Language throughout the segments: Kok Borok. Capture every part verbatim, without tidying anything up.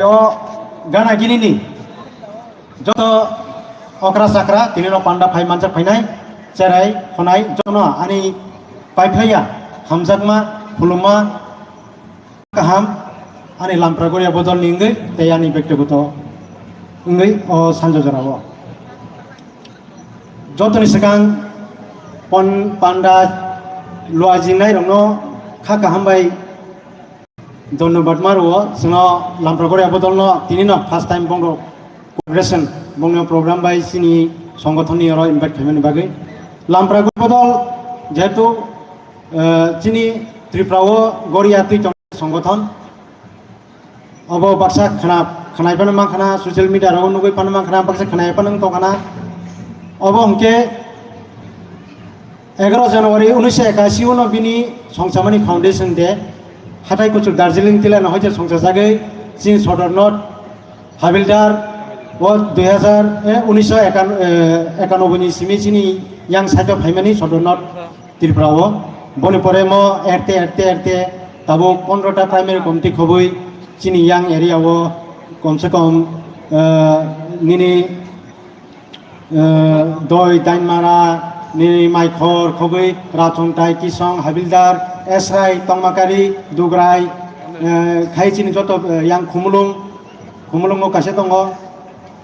O gana gini ni joto okra chakra tini no panda phai manjak phainai, cherai khonai jono ani paiphlaiya hamjakma khulumma kaham ani Lampragoria bodol ni wngwi tei ani bektigoto wngwi o sanjo jorao. Jotoni swkang pon-, panda luajinai rokno kha kaham bai dhonnobad ma rwo. Chwngno Lampragoria bodolno tini no first time bongno cooperation bongno program bai chini songothon ni oro invite khaimani bagwi. Lampragoria bodol jehetu, eh, chini Tripura o Goria twi tong songothon. Obo baksa khna, khnai phano mankha na, social media rogo nugwi phano mankha na, baksa khnai phano wng tongkha na. Obo hwnkhe egaroh January unisho ekashi uno bini songchamani foundation day. Hathai kuchuk Darjeeling tilano hoite songchajagwi chini Sodor North Habildar o dui hazar, eh, unisho ekan-, eh, ekanoboi ni simi chini yang side o phaimani Sodor North Tripura o. Boni pore mo erte, erte, erte tabuk pondro ta primary committee khobwi chini yang area o kom se kom, eh, nini, eh, Doi, Dainmara, nini Maikhor khobwi Rachongtai, Kisong, Habildar, Esrai, Tongmakari, Dugrai, eh, khai chini joto, eh, yang Khumulung, Khumulung o kaisa tongo.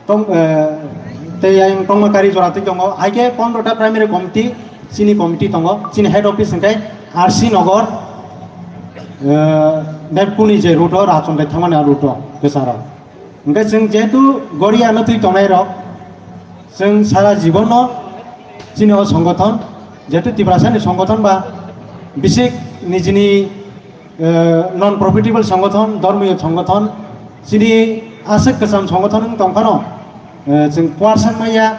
Tong, eh, tei ayang Tongmakari jora twi tongo. Hai khe pondro ta primary committee, chini committee tongo. Chini head office hwnkhe R C Nagar, eh, Nepkuni je route o, Rachongtai thangmani a route o, kwcharo. Hwnkhe chwng jehetu Goria no twi tongnai rok, chwng sara jibon no chini o songothon, jehetu Tiprasa ni songothon ba bisik nijini eh, non profitable songothon, dhormiyo songothon, chini aswk kwcham songothon wng tong phano, eh, chwng kuarsak maya,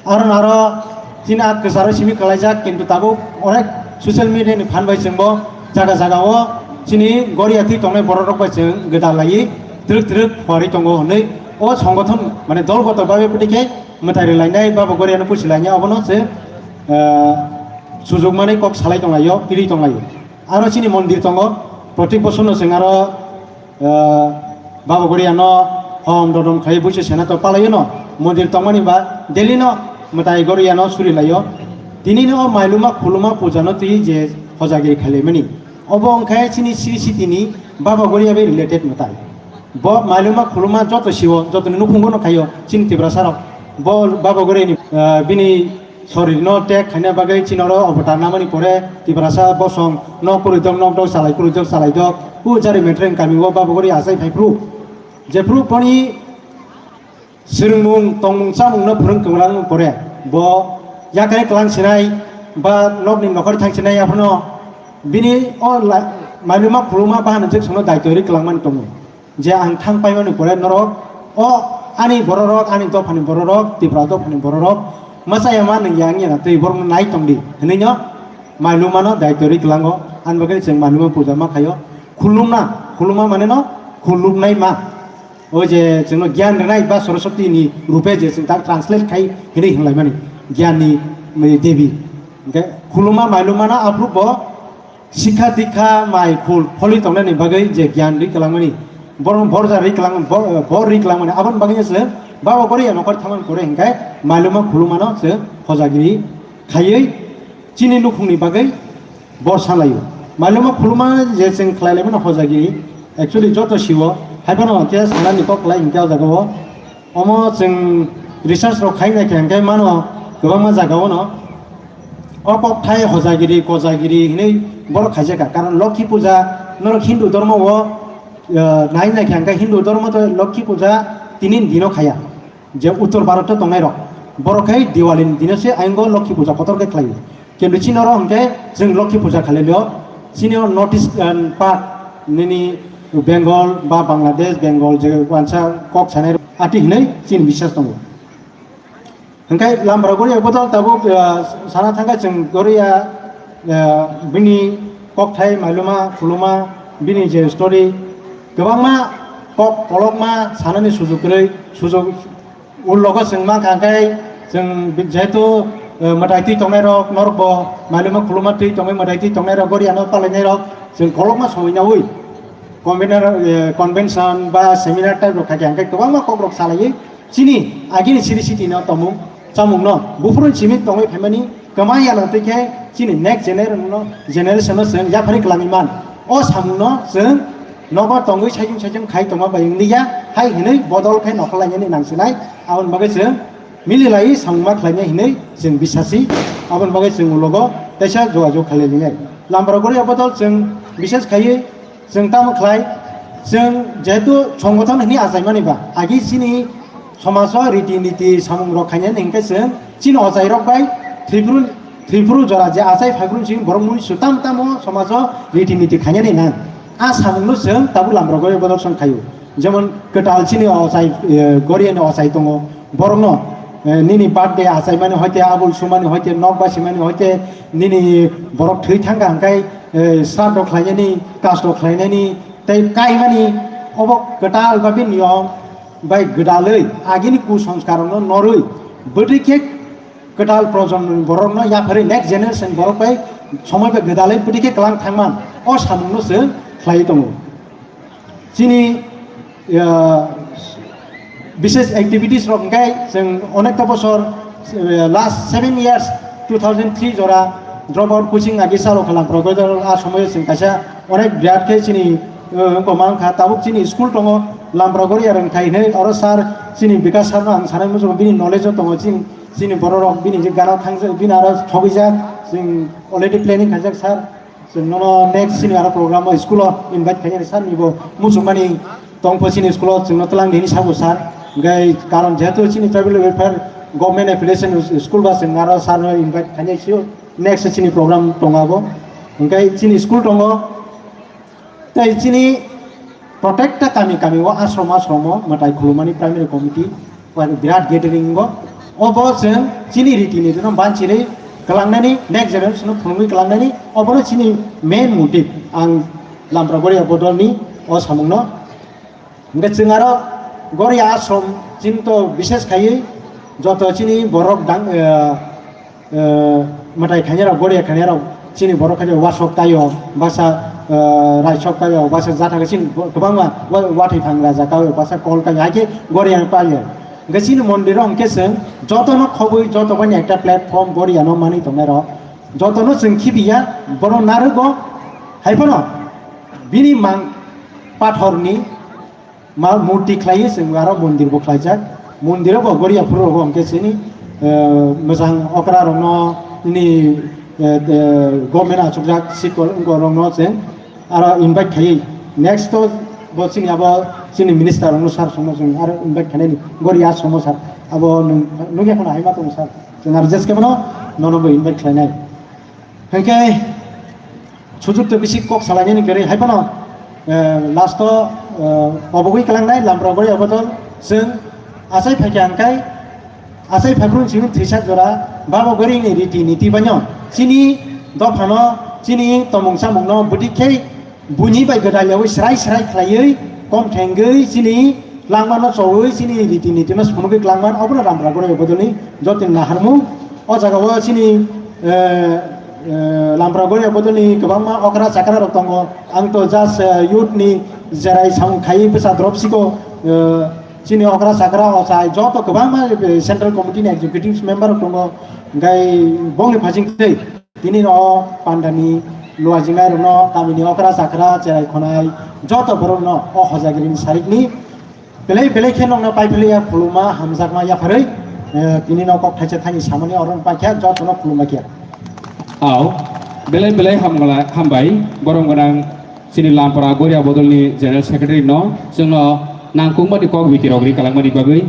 aro naro chini a kwcharo simi kwlaijak, kintu tabuk onek social media ni phan bai chwngbo jaga jaga o chini Goria twi tongnai borok rok bai chwng gwdal laiwi twrwk twrwk phuarwi tongo hwnwi o songothon mane dol gotor babe pwtwi khe mwtai rwlainai Baba Goria no pusi lainai obono chwng, eh, sujuk manwi kok salai tonglaio, kirwi tonglaio. Aro chini mondir tongo, protik bosorno chwng aro, ah, Baba Goriano hom dodom khai buisu senato palaio no, mondir tongmani ba daily no mwtai Goriano suri laio. Tini no mailuma khuluma puja no twi je hojagiri khailaimani. Obo wngkha chini Sri Siti ni Baba Goria bai related mwtai. Bo mailuma khuluma joto siwo, joto ni nukhungo no khaio chini Tiprasa rok. Bo Baba Goria ni, ah, bini Sorir no tek khaina bagwi chini oro obotar namani pore Tiprasa bosong nok kwrwi dok nok dok salai kwrwi dok salai dok. U jari metreng kami o Baba Gori achai phai phru. Jephru boni swrwngmung tongmung chamung no phwrwng kwlang pore bo yakai kwlang sinai ba nok ni nokhor thang sinai aphano bini o la-, mailuma khuluma bahan jek sono daityo ri kwlang mani tongo. Je ang thang paimani pore norok, o ani bororok, ani dophani bororok, Tripura dophani bororok, masa ya ma nung yang ya twi borok nai tong di, hinui no mailuma no daityo ri kwlango, ani bagwi chwng mailuma puja ma khaio, khulumna, khuluma mane no khulumnai ma, o je chwngno gyan rwnai ba Saraswati ni rupe je chwng tak translate khai hinui hinlai mani, gyan ni, mani devi, hwnkhe khuluma mailuma no aphuru bo, Sikha dikha mai khul pholi tongnani bagwi je gyan ri kwlangmani, borok borja ri kwlang-, bo-, bor ri kwlangmani, aboni bagwi se Baba Goriya nokar thangmani pore hinkhe mailuma khulumano se hojagiri khaiwi chini nukhungni bagwi bor salaio. Mailuma khuluma je chwng khlai laimano hojagiri, actually joto siwo, haiphano khe sanani kok khlai hinkhe o jagao. Omo chwng research rok khai naikha hinkhe mano kwbangma jagao no o kokthai hojagiri, kojagiri hinui borok khaijakha. Karon Lokhi puja norok Hindu dhormo o, eh, nai naikha hinkhe Hindu dhormo to Lokhi puja tini ni dino khaya. Je Uttor Bharat o tongnai rok, borok khai Diwali ni dino se ayang o Lokhi puja kotor khe khlaio. Kintu chini oro hwnkhe chwng Lokhi puja khalai lio. Chini o North East, um, part nini Bengal ba Bangladesh, Bengal je wansa kok sanai ati hinui chini biswas tongo. Hwnkhe Lamra Goria bodol tabuk, uh, sana thangkhe chwng Goria, uh, bini kokthai mailuma khuluma bini je story kwbangma kok kolokma sanani sujuk kwrwi sujuk Ulogo chwng mankha khe chwng jehetu, eh, mwtai twi tongnai rok norok bo mailuma khuluma twi tongwi mwtai twi tongnai rok Goriano palainai rok chwng kolokma somoi naui convener, eh, convention ba seminar type rok khaikha hwnkhe kwbangma kok rok salaiwi chini agini siri siti no tongmung chamung no buphuru simi tongwi phaimani kwmai ya nangtwi khe chini next generation no, generation no chwng yaphari kwlangwi man. O samung no chwng nogo tongwi saichung saichung khai tongma bai wngya hai hinwi bodol khai nokhorlainani nangsinai. Aboni bagwi chwng mililai samungma khlainai hinwi chwng bisasi. Aboni bagwi chwng ulogo teisa jogajog khlailainai. Lambrogori abodol chwng bishes khaiwi chwng tamo khlai, chwng jehetu songothon hwnwi achaimani ba, agi chini somajo riti niti samungrok khainani hwnkhe chwng chini ochairok bai Tripuru, Tripuru jora je achai phaibrung chini borok mui su tam tamo somajo riti niti khainani nang. A samungno chwng tabuk Lambrogori abodol chwng khaio. Jemon kwtal chini ochai, eh, Goriani ochai tongo. Borokno, eh, nini birthday achaimani hoite, abul sumani hoite, nok basimani hoite, nini borok thwi thangkha hwnkhe, eh, sraddho khlainani, kasto khlainani, tei kaimani obo kwtal ba bini niyom bai gwdalwi agini kusongskarokno norwi bwtwi khe kwtal projonmoni borokno yapharwi next generation borok bai somoi bai gwdalwi bwtwi khe kwlang thangman o samungno chwng khlaiwi tongo. Chini, ah, bises activities rok hwnkhe chwng onekta bosor, eh, last seven years, two thousand three jora drop out coaching agi salo khalam program a somoyo chwng kaisa onek birat khe chini, eh, wngkoma wngkha. Tabuk chini school tongo, Lambrogori rwngthai hinwi oro sir chini Bikas sir no ang sanai muchungo, bini knowledge o tongo chini, chini borok rok bini je gana thangjak, bini aro thogwijak chwng already planning khaijak sir. Chwng nono next chini aro program o school o invite khainani sir ni bo muchungmani tongpho chini school o chwngno twlang dini sabo sir. Hwnkhe karon jehetu chini tribal welfare government affiliation school ba chwng aro sir no invite khainai sio next chini program tongo abo. Hwnkhe chini school tongo tei chini Protekta kami kami o ashram ashram o mwtai khulumani primary committee bai birat gathering o. Obo chwng chini riti niti no banchirwi kwlangnani, next generation no phunugwi kwlangnani, obono chini main motive ang Lampragori bodolni o samungno. Hwnkhe chwng aro Goria ashram chini to bishes khaiwi joto chini borok dang, eh, eh, mwtai khainai rok, goria khainai rok, chini borok khainai wasok taio, basa, eh, raisok taio, basa jathaga chini bo-, kwbangma wa-, wathaithang raja taio, basa kol taio, hai khe goria paio. Hwnkhe chini mondir o hwnkhe chwng jotono khobwi, joto bai ekta platform goria no manwi tongnai rok, jotono chwng khibiya, bono narwgo, hai phano bini mang pathorni ma murti khlaiwi chwng aro mondir bo khlaijak. Mondir o bo goria phuru rogo hwnkhe chini, eh, mwchang okra rokno ni, eh, eh, government achukjak sikol wngkor rokno chwng aro invite khaiwi. Next to bo chini abo chini minister rokno sir songno chwng aro invite khainani goria somo sir. Abo nwng nukya kheno hai ma tongo sir. Chwng aro jeskhe bono nono bo invite khlainai. Hwnkhe sujuk to bisi kok salainani kwrwi hai phano, eh, last o, eh, obogwi kwlangnai Lampragori abodol chwng achai phaikha hwnkhe achai phaiphuru chini thwisak jora babo gorini riti niti baino chini dophano chini tomung chamungno bwtwi khe buini bai gwdal yaui srai srai khlaiwi kom thengwi chini langmano chowi chini riti nitino phunugwi kwlangman obono Lampragori abodolni jotoni naharmung. O jaga o chini, eh, eh, Lampragori abodolni kwbangma okra chakra rok tongo. Ang to just, eh, youth ni jerai samung khai bwsa drop siko, eh, chini okra chakra ochai joto kwbangma, eh, central committee ni executive member rok tongo. Hwnkhe bongni phasing tei tini no pandani luajinai rokno kamini okra chakra cherai khonai joto borok no o hojagiri ni sarik ni Belai belai khe nokno pai philiya khuluma hamjakma yapharwi, eh, tini no kok thaisa thani samani oro paikha jotono khulumba khe. Aw, belai belai hamgala-, hambai, borom gwnang chini Lampara Goria Bodolni General Secretary no, chwngno nangkukmani kok biti rok ri kalangmani bagwi.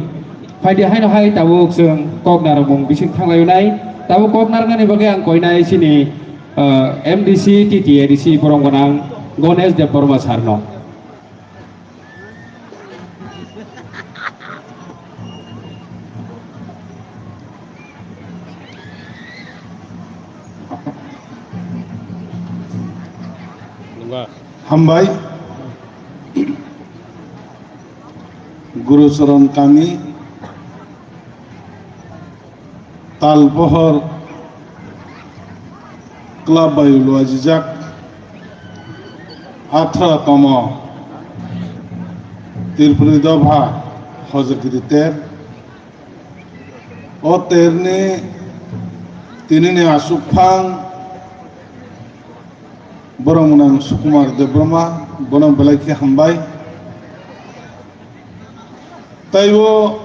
Phaidi haino hai tabuk chwng kok narwkmung bising thanglaio nai, tabuk kok narwknani bagwi ang koinai chini, eh, M D C, T T A D C borom gwnang Ganesh Debbarma sir no. Hambai. Gurucharan kami. Tal pohor club bai luajijak athra tomo Tripuri dopha Hojagiri ter. O terni tinini aswk phang borok mwnang Sukumar Debbarma, bono belai khe hambai. Taibo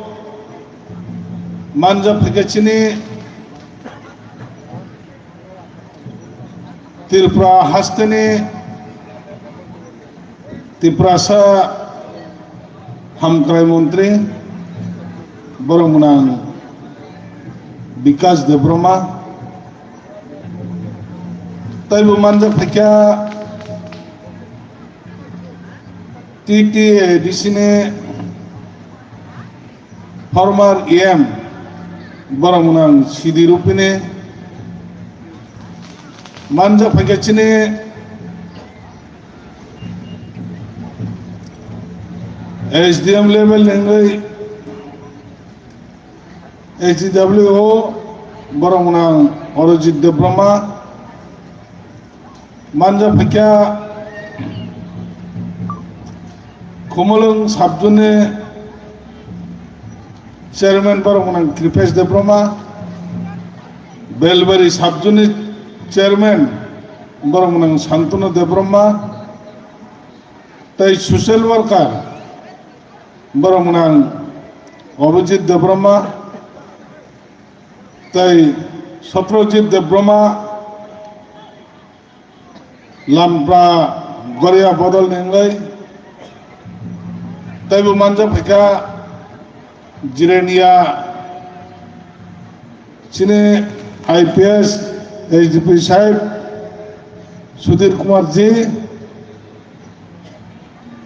manja phaikha chini Tripura hasteni Tiprasa Hamkrai Montri, borok mwnang Bikas Debbarma, taibo manja phaikha T T A D C ni former E M, borok mwnang Sidi Rupini, manja phaikha chini S D M level ni wngwi S D W O, borok mwnang Arojit Debbarma, manja phaikha Khumulwng sabjuni chairman borok mwnang Kripesh Debbarma, Belbari sabjuni chairman borok mwnang Santanu Debbarma, tei social worker borok mwnang Abhijit Debbarma tei Satrajit Debbarma, Lampra Goria bodol ni wngwi teibo manja phaikha Jirania chini I P S, H D P sahib Sudhir Kumar ji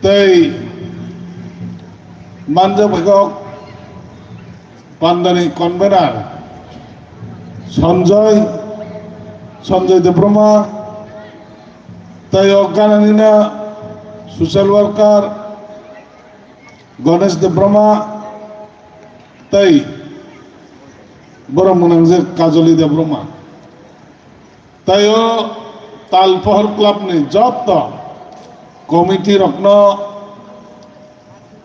tei manja phaikha Pandani convener Sanjoy, Sanjoy Debbarma, tei o gananina social worker Ganesh Debbarma, tei borok mwnang je Kajoli Debbarma. Tei o Talpohor Club ni joto committee rokno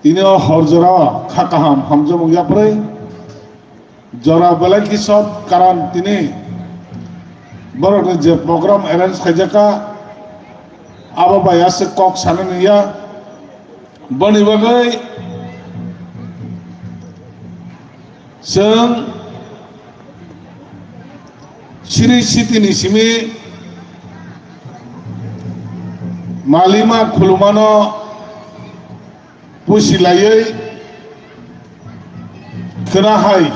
tini o hor jora o kha kaham hamjakmung yapharwi jora belai khe sot, karon tini borok ni je program arrange khaijakha abo bai aswk kok sanani ya. Boni bagwi chwng Sri Siti ni simi Malima Khulumano pusi laiwi khwna hai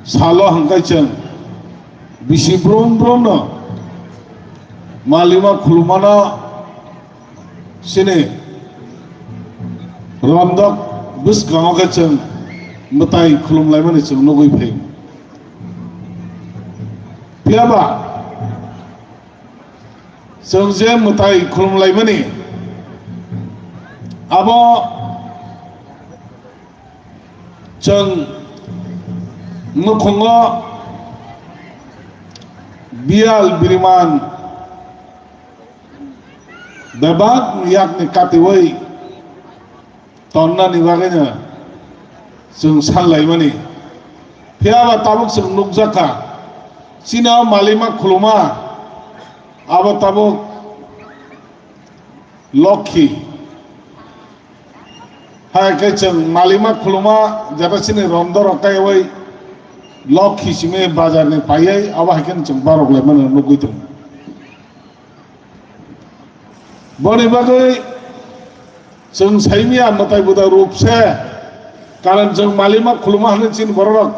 salo hwnkhe chwng bisi brum brum no Malima Khulumano chini rondok bwskango khe chwng mwtai khulumlaimani chwng nugwi phaio. Phiya ba chwng je mwtai khulumlaimani abo chwng nukhungo biyal biriman bebak yakni katiwi tonnani bagwino chwng sanlaimani. Phiya ba tabuk chwng nukjakha, chini o Malima Khuluma abo tabuk Lokhi. Hai khe chwng Malima Khuluma jata chini rondo rok kaiwi Lokhi simi bazar ni paiwi abo hai khe chwng barok lai mano nugwi tongo. Boni bagwi chwng saimia mwtai bwdai rup se, karon chwng Malima Khuluma hwnwi chini borok rok.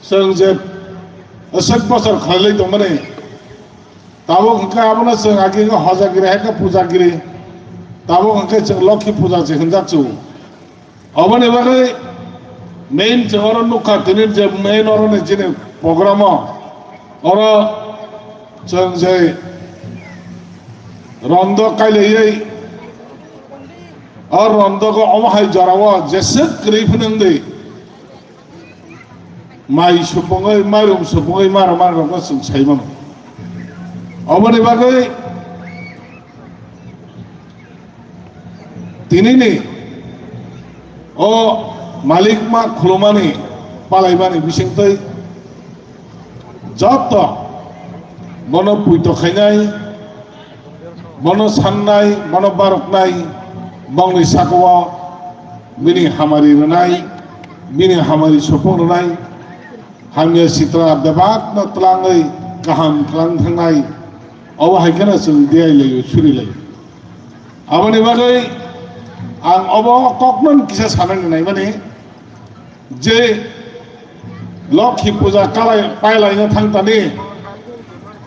Chwng je aswk bosor khlailai tongmani, tabuk hwnkhe abono chwng agi wngkha hojagiri hai khe pujagiri, tabuk hwnkhe chwng Lokhi puja se hwnjak chwng. Oboni bagwi main chwng oro nukha tini je main oroni chini program o, oro chwng je rondo kailaiwi o rondogo omo hai jorao jeswk kwrwi phano wngdi. Mai supungwi, mairum supungwi, mara mara rokno chwng sai mano. Oboni bagwi Tinini o malikma khulumani palaimani bisingtwi joto bono puito khainai, bono sannai, bono baroknai, bongni sakao bini hamari rwnai, bini hamari supung rwnai, hamya sitra bebakno twlangwi kaham twlang thangnai, obo hai kheno chwng diyai laio, suri laio. Aboni bagwi ang obo kokno kisa sanani naimani je Lokhi puja kalai pailaina thangtani,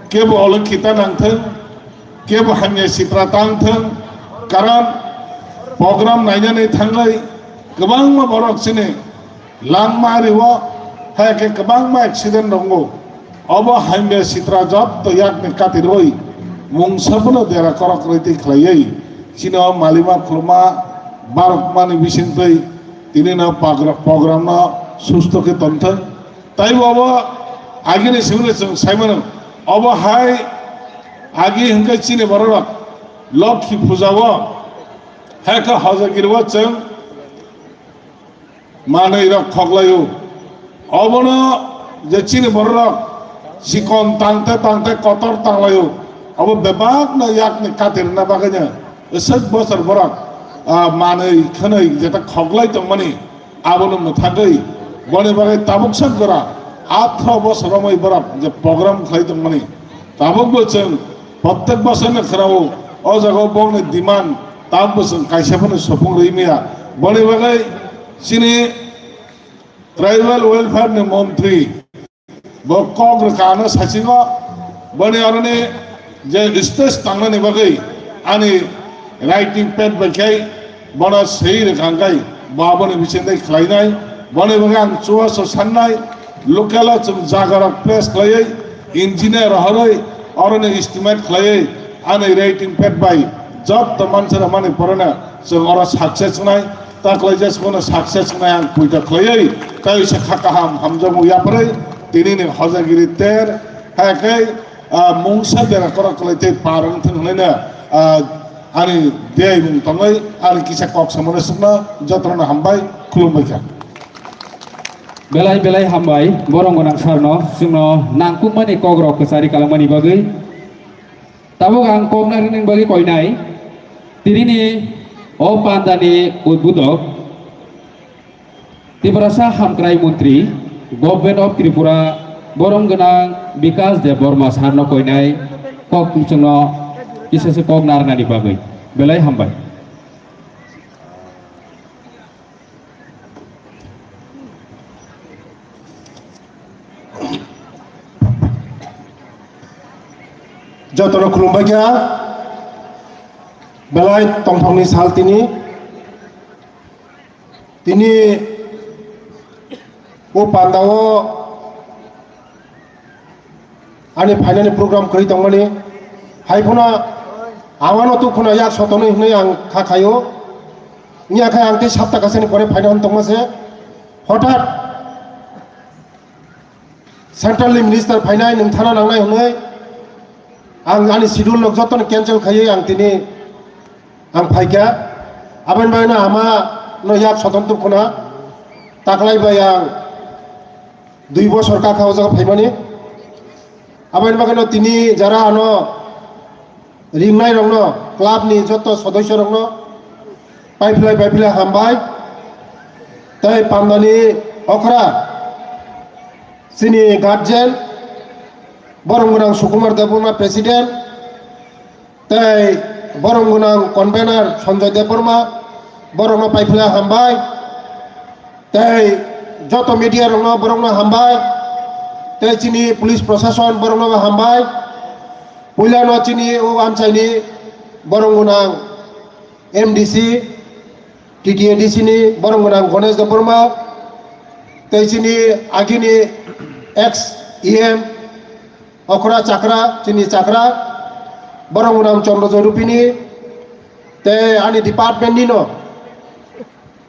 kebo olokhita nangthwng, kebo hamya sitra tangthwng, karon program nainani thangwi kwbangma borok chini langma rio, hai khe kwbangma accident tongo. Obo hamya sitra jotto yakni katirwi mungsa bono dera korok rwi twi khlaiwi chini o malima khuluma barokmani bisingtwi tini no pagra-, program no susto khe tongthwng. Taibo obo agini simi chwng saimano, obo hai agi hwnkhe chini bororok Lokhi puja o hai khe hojagiri o chwng manwi rok khoklaio. Obono je chini bororok chikon tangte tangte kotor tanglaio. Obo bebakno yakni katirna bagwino swk bosor borok, ah, manwi khwnwi jeta khoklai tongmani abono mwthagwi boni bagwi tabuk sak jora athro bosor romwi borok je program khlai tongmani. Tabukbo chwng protek bosor no khwnao, o jaga o bokni demand tabukbo chwng kaisa phano supung rwi maya. Boni bagwi chini tribal welfare ni montri bo kok rwkha ano sachingo, boni aroni je stage tangnani bagwi ani writing pad bai khai bono sei rwkha hwnkhe bo aboni bisingtwi khlainai. Boni bagwi ang chubachu sannai, local o chwng jagarok place khlaiwi engineer rohorwi oroni estimate khlaiwi ani writing pad bai jotto mansa rwmani poreno chwng oro success wngnai, ta khlaijak bono success wngnai ang puita khlaiwi tei se kha kaham hamjakmung yapharwi tinini hojagiri ter hai khe ah, mungsa dera korak kwlai tei par wng thung hwnwi no, ah, ani dei mung tongwi ani kisa kok samano sukno jotono hambai khulumbai kha. Belai belai hambai borok gwnang sarno chwngno nangkukmani kokrok kwchari kalangmani bagwi. Tabuk ang kok narwknani bagwi koinai tinini o pandani udbudok. Tiprasa Hamkrai Montri, Government of Tripura, borom gwnang Bikas Debbarma sarno koinai kok chwngno kisa se kok narnani bagwi. Belai hambai. Jotono khulumbai kha, belai tongthokni sal tini. Tini o pandao ani phainani program kwrwi tongmani, hai phano ang ano tuk phano yak sotoni hwnwi ang kha khaio. Wngya khe ang tei sapta kasani pore phaina hwn tongma se, hothat Central ni minister phainai, nwng thana nangnai hwnwi ang ani schedule no jotono cancel khaiwi ang tini ang phaikha. Aboni bagwi no ama no yak soton tubkhuna taklai bai ang dui bosor kakha o jaga phaimani. Aboni bagwi no tini jara ano ringnai rokno, club ni joto sodoisyo rokno paiphlai paiphlai hambai. Tei pandani okra chini guardian, borok gwnang Sukumar Debbarma president, tei borok gwnang convener Sanjoy Debbarma, borokno paiphlai hambai. Tei joto media rokno borokno hambai. Tei chini police prosason borokno hambai. Puilano chini o amchaini borok gwnang M D C, T T A D C ni borok gwnang Ganesh Debbarma. Tei chini agini ex E M Okra Chakra, chini Chakra, borok gwnang Chandra Jorupini. Tei ani department nino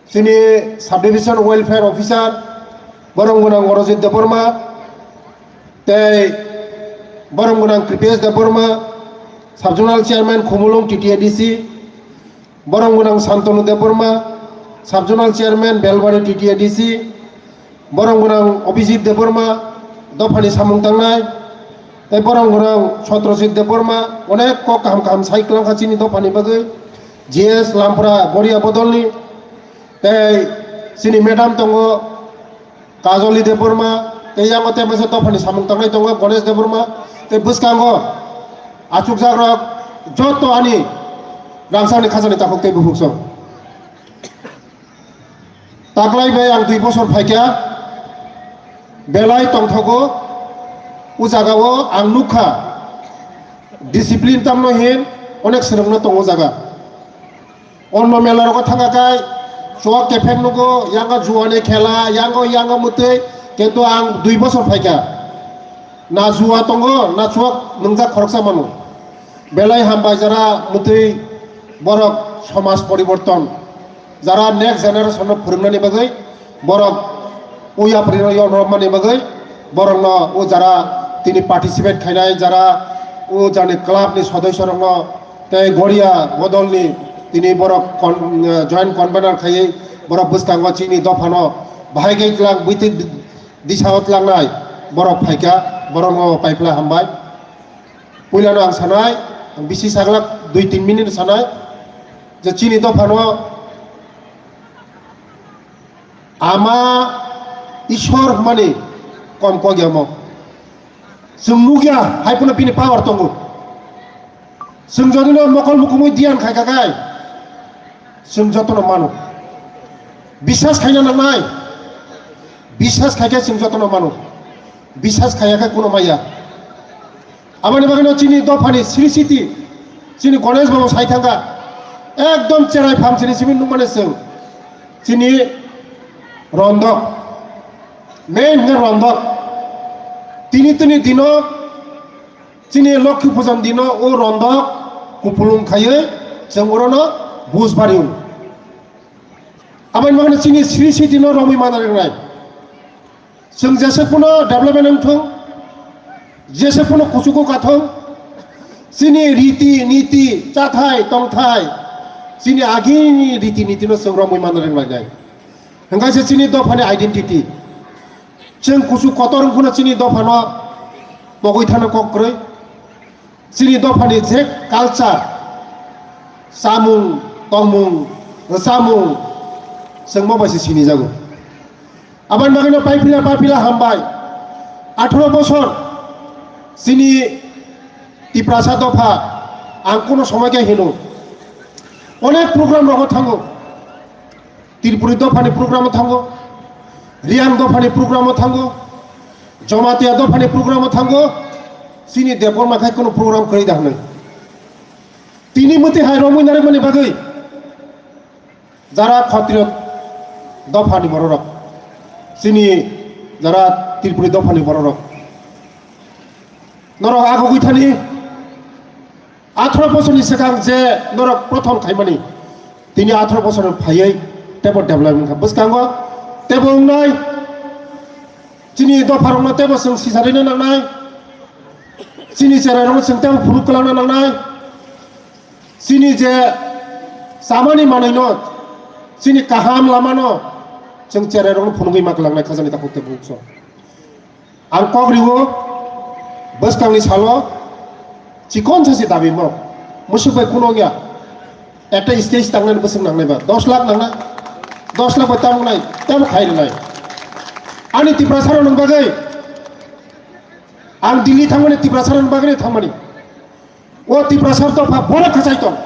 chini subdivision welfare officer, borok gwnang Orojit Debbarma, tei borok gwnang Kripesh Debbarma, subzonal chairman Khumulwng T T A D C, Borom gwnang Santanu Debbarma, Sub-Zonal Chairman, Belbari T T A D C, borom gwnang Abhijit Debbarma, dophani samung tangnai, tei borom gwnang Satrajit Debbarma, onek kok kaham kaham sai kwlangkha chini dophani bagwi, G S Lampra Goria bodolni, tei chini madam tongo, Kajoli Debbarma, tei yango tei masa dophani samung tangnai tongo Ganesh Debbarma, tei bwskango achukjakrok joto ani rangchakni khajani takhuk tei buphuksong. Taklai bai ang dui bosor phaikha, belai tongthogo, o jagao ang nukha, discipline tamno hin onek swrwngno tongo jaga. Onno mela rogo thangkha kai, chuak kephek nugo, yango juani khela, yango, yango mwtwi, kintu ang dui bosor phaikha. Na jua tongo, na chuak nungjak khoroksa mano. Belai hambai jara mwtwi borok somaj poriborton, jara next generation no phwrwngnani bagwi, borok o yapri no yon rwmani bagwi, borok no o jara tini participate khainai, jara o jani club ni sodosyo rok no tei Goria bodolni tini borok con-, eh, joint convener khaiwi borok bwskango chini dophano bahai khe tlang bwtwi disao tlangnai borok phaikha, borokno paipla hambai. Puilano ang sanai, ang bisi saglak dui tin minute sanai, je chini dophano Ama Ishwar hwnmani kom kok yamo. Chwng nukya, hai phano bini power tongo. Chwng jodi no mokol mukumui diyan khai kakai, chwng jotono mano. Biswas khaina nangnai. Biswas khaikhe chwng jotono mano. Biswas khaiya khe kuno maya. Aboni bagwino chini dophani Sri Siti, chini Ganesh Babu sai thangkha. Ekdom cherai pham chini simi nukmani chwng. Chini rondok. Main hwnkhe rondok. Tini tini dino chini Lokhi Pujan dino o rondok kupulung khaiwi chwng orono buj bari wngo. Aboni bagwino chini Sri Siti no romwi mana rwnai. Chwng jesa kuno development wng thung, jesa kuno kuchugo kathung, chini riti, niti, chathai, tongthai, chini agini riti, niti no chwng romwi mana rwnai. Hwnkhe se chini dophani identity. Chwng kuchuk kotor wng phano chini dophano pogwi thano kok kwrwi. Chini dophani je culture, chamung, tongmung, rwchapmung, chwng mo bai se sinijago. Aboni bagwino paipila, paipila hambai. Atharo bosor chini Tiprasa dopha ang kuno somoi khe hino. Onek program rogo thango. Tripuri dophani program o thango, Riyang dophani program o thango, Jamatia dophani program o thango, chini Debbarma khai kuno program kwrwi da hwnwi. Tini mwtwi hai romwi narwkmani bagwi jara Khatriyo dophani bororok, chini jara Tripuri dophani bororok, norok agogwi thani. Atharo bosorni swkang je norok prothom khaimani, tini atharo bosor phaiwi teibo develop wngkha. Bwskango teibo wngnai, chini dopharokno teibo chwng sijarino nangnai, chini cherairokno chwng teibo phunuk kwlangna nangnai, chini je chamani manwino, chini kaham lamano chwng cherairokno phunugwi ma kwlangnai khajani takhuk teibo wngkha. Ang kok riwo, bwskangni salo chikon sachi dabi mo. Musuk bai kuno ya. Ekta stage tangnani bwswk nangnai ba. Dos lakh nangnai. Dos lakh bai tamo nai, tamo khai rwnai. Ani Tiprasa rok nung bagwi. Ang Delhi thangmani Tiprasa rok bagwi thangmani. O Tiprasa dopha borok khachai tong.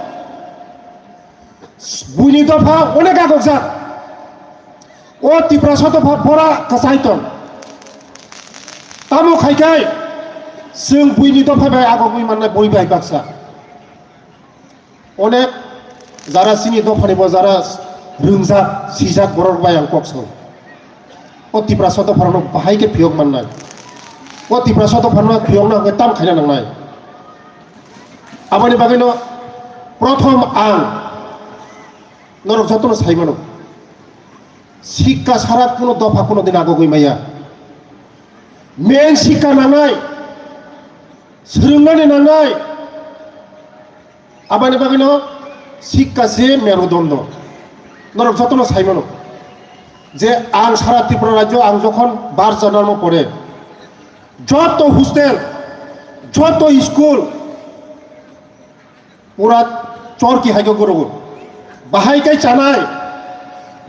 Buini dopha onek agokjak. O Tiprasa dopha bora kwchai tong. Tamo khai khai chwng buini dopha bai agogwi mannai bui bai baksa. Onek jara chini dophani bo jara rwngjak, sijak borok bai ang kok sao. O Tiprasa dopharokno bahai khe phiyok mannai. O Tiprasa dopharokno phiyokna hwnkhe tam khaina nangnai. Aboni bagwino prothom ang norok jotono sai mano. Sikka sara kuno dopha kuno din agogwi maya. Main sikka nangnai, swrwngnani nangnai. Aboni bagwino Sikka se merudondo. Norok jotono saimano je ang sara Tripura rajyo ang jokhon bar janarmo pore joto hostel, joto school pura chorki haikhe gurugwi. Bahai kai chanai,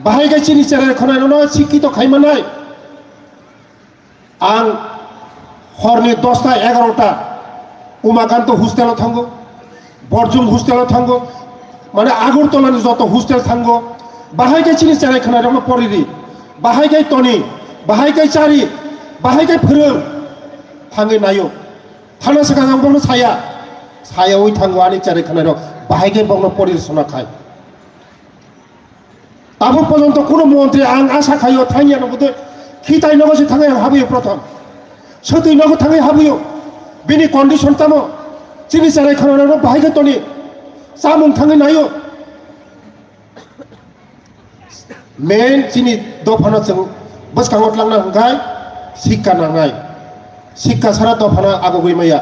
bahai kai chini cherai khonai nono sikki to khaimanai. Ang horni dosta egarota Umakanto hostelo thango, Borjum hostelo thango, mane Agartala ni joto hostel thango, bahai kai chini cherai khonai rokno poriri, bahai kai toni, bahai kai chari, bahai kai phwrwng thangwi naio. Thana swkang ang bono saya, sayawi thango ani cherai khonai rok, bahai kai bokno poriri sona khai. Tabuk porjonto kuno montri ang asa khaio thangya no bwtwi khitai nogo se thangwi ang habuyo prothom. Swtwi nogo thangwi habuyo. Bini condition tamo? Chini cherai khonai rok bahai khe toni. Chamung thangwi naio. Main chini dophano chwng bwskango tlangna hwnkhe sikka nangnai. Sikka sara dophano agogwi maya.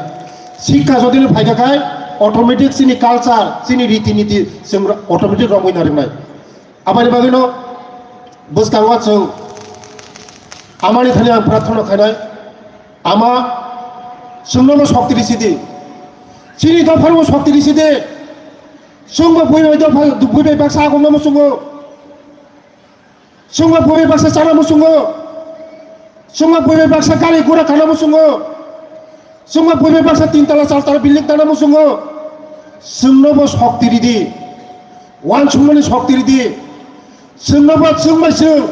Sikka jodi no phaikha khai automatic chini culture, chini riti niti chwng automatic romwi narwknai. Aboni bagwino bwskango chwng amani thani ang prarthana khainai, Ama, chwngnobo shokti risi di. Chini dopharbo shokti risi di. Chwngbo bui bai dopha, bui bai baksa agomno muchungo. Chwngbo bui bai baksa chana muchungo. Chwngbo bui bai baksa gari gura kana muchungo. Chwngbo bui bai baksa tin tala, char tala building tana muchungo. Chwngnobo shokti ridi. Uansukmani shokti ridi. Chwngnobo chwng bai chwng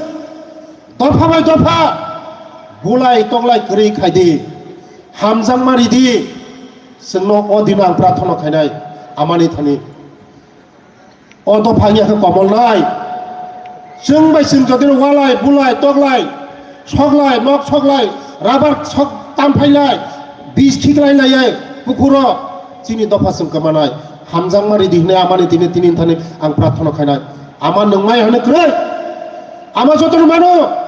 dopha bai dopha bulai toklai kwrwi khaidi. Hamjakma ridi. Chwngno o dino ang prarthana khainai amani thani. O dopha wngya khe komolnai. Chwng bai chwng jodi walai, bulai, toklai, soklai, nok soklai, rabar sok tamphailai, bis khiklai laiyai, pukhuro chini dopha chwng kwmanai. Hamjakma ridi hwnwi amani tini, tini thani ang prarthana khainai. Ama nwngnai hwnwi kwrwi. Ama jotono mano.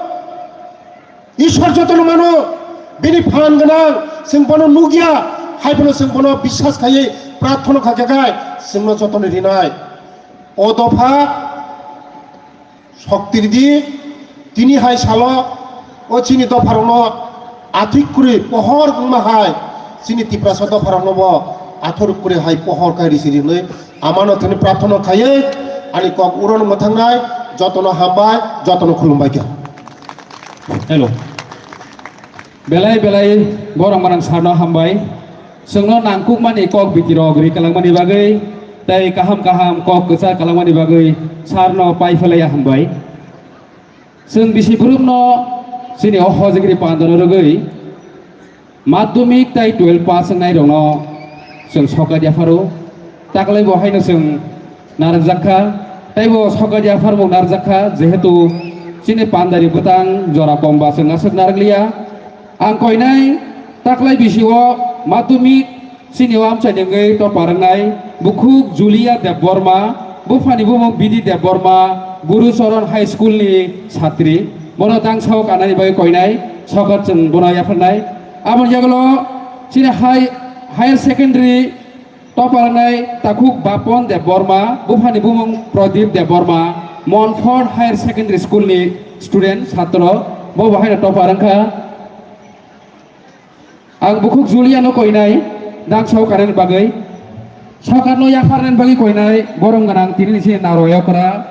Ishwar jotono mano, bini phan gwnang, chwng bono nukya, hai bono chwng bono biswas khaiwi prarthana kha khe khai, chwngno jotono rinai. O dopha shokti ridi, tini hai salo, o chini dopharokno athik kwrwi pohor wngma hai, chini Tiprasa dopharoknobo athoruk kwrwi hai pohor kai risi rinwi, amano thani prarthana khaiwi, ani kok urono mwthangnai, jotono hambai, jotono khulumbai khe. Hello. Belai belai borok manang sarno hambai. Chwngno nangkukmani kok bitirok ri kalangmani bagwi tei kaham kaham kok kwchak kalangmani bagwi sarno pai phalaiya hambai. Chwng bisi borokno chini o hojagri pandano rwgwi madhyamik tei twelve pass wngnairokno chwng sokat yapharo. Taklai bo haino chwng narwkjakha, tei bo sokat yapharmung narwkjakha, jehetu chini pandari bwtang jora komba chwng aswk narwkliya. Ang koinai taklai bisio madhyamik chini o amchaini wngwi topar wngnai bukhuk Julia Debbarma, buphani bumung Bidi Debbarma, Guru Charan High School ni satri. Bono tang sao kanani bagwi koinai, sokat chwng bono yapharnai. Aboni yagulo chini high, higher secondary Topalnai takhuk Bapon Debbarma, buphani bumung Pradip Debbarma, Montfort Higher Secondary School ni student, satro, bo bo haino topar wngkha. Ang bukhuk Juliano koinai, dang sao kanani bagwi. Sokarno yapharnani bagwi koinai, borok gwnang tini ni sini Naroyokra,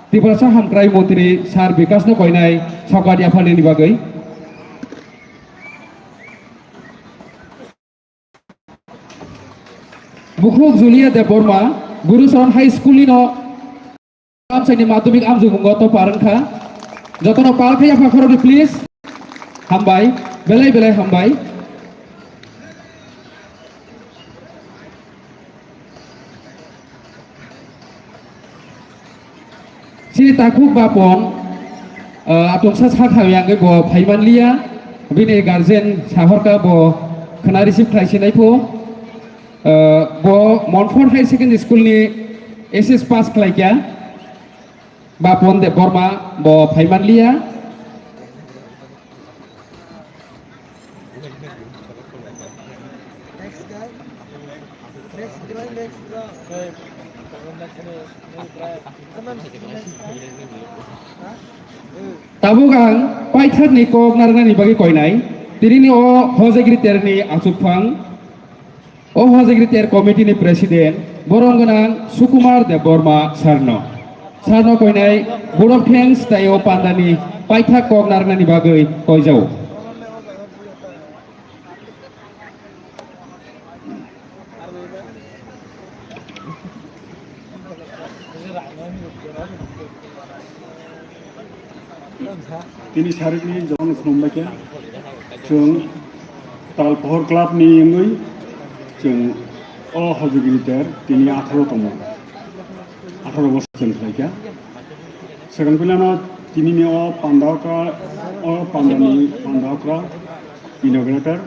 Tiprasa Hamkrai Montri Sir Bikasno koinai, sokar yapharnani bagwi. Bukhuk Julia Debbarma, Guru Charan High School ni no amchaini madhyamik amjukmungo topar wngkha. Jotono pal khe yapha khorokdi, please. Hambai, belai belai hambai. Chini takhuk Bapon, ah, atungsa sak hamya wngwi bo phaimanliya, bini guardian sahorkha bo khwna receive khlai sinai pho. Ah, bo Montfort Higher Secondary School ni S S pass khlaikha, Bapon Debbarma bo phaimanliya. Next guy. Next guy, next guy. Tabuk ang paithakni kok narwknani bagwi koinai, tinini o Hojagiri terni achukphang, o Hojagiri ter committee ni president, borom gwnang Sukumar Debbarma sarno. Sarno koinai vote of thanks tei o pandani paithak kok narwknani bagwi koijao. Tini sarikni jotono khulumbaikha. Chwng Tal Pohor Club ni wngwi chwng o Hojagiri ter tini atharo tongo. Atharo bosor chwng khlaikha. Second pilano tinini o panda okra, o pandani panda okra, inaugurator,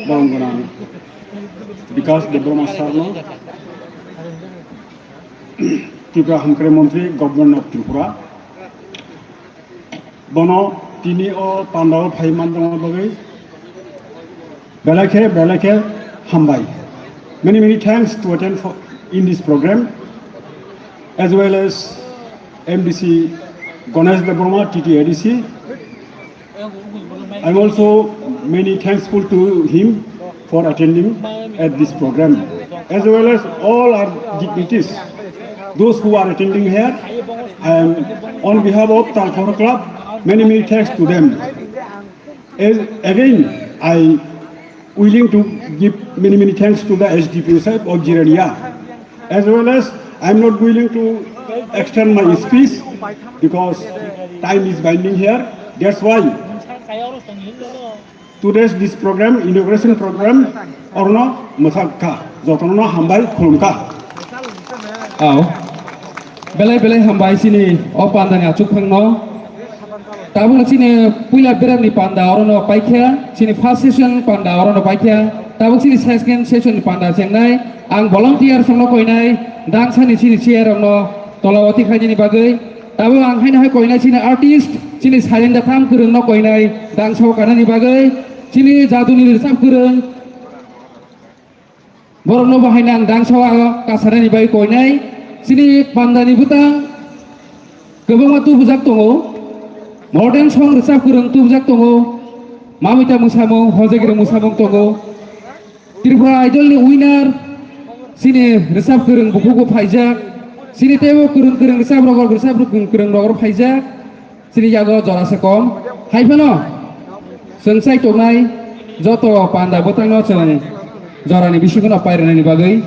borom gwnang Bikas Debbarma sarno, Tripura Hamkrai Montri, Government of Tripura. Bono tini o pandao phai manjakna bagwi belai khe, belai khe hambai. Many, many thanks to attend for, in this program, as well as M D C Ganesh Debbarma, T T A D C. I'm also many thankful to him for attending at this program, as well as all our dignitaries, those who are attending here. And on behalf of Tal Pohor Club, many, many thanks to them. As, again, I willing to give many, many thanks to the S D P O sahib of Jirania, as well as I'm not willing to extend my speech because time is binding here. That's why today's this program, inauguration program, orno mwthak kha, jotono hambai khulum kha. Ao. Belai belai hambai chini o pandani achukphangno. Tabukno chini puila beremni panda orono paikha, chini first session panda orono paikha, tabuk chini second session ni panda chengnai. Ang volunteer songno koinai, dangsani chini chair rokno tolao tikhainani bagwi. Tabuk ang haino hai koinai chini artist, chini Sailendra Tham kwrwngno koinai, dangsa kanani bagwi, chini jaduni rwchap kwrwng. Borokno bo haino ang dangsa o kasarani bai koinai. Chini pandani bwtang kwbangma tubujak tongo. Modern song rwchap kwrwng tubujak tongo. Mamita mwsamung, Hojagiri mwsamung tongo. Tripura Idol ni winner chini rwchap kwrwng bukhuk bo phaijak. Chini teibo kwrwng kwrwng rwchap rok, rwchap kwrwng kwrwng rok phaijak. Chini yago jora se kom. Hai phano chwng chai tongnai joto panda bwtangno chwng jorani bisingo no pairwnani bagwi.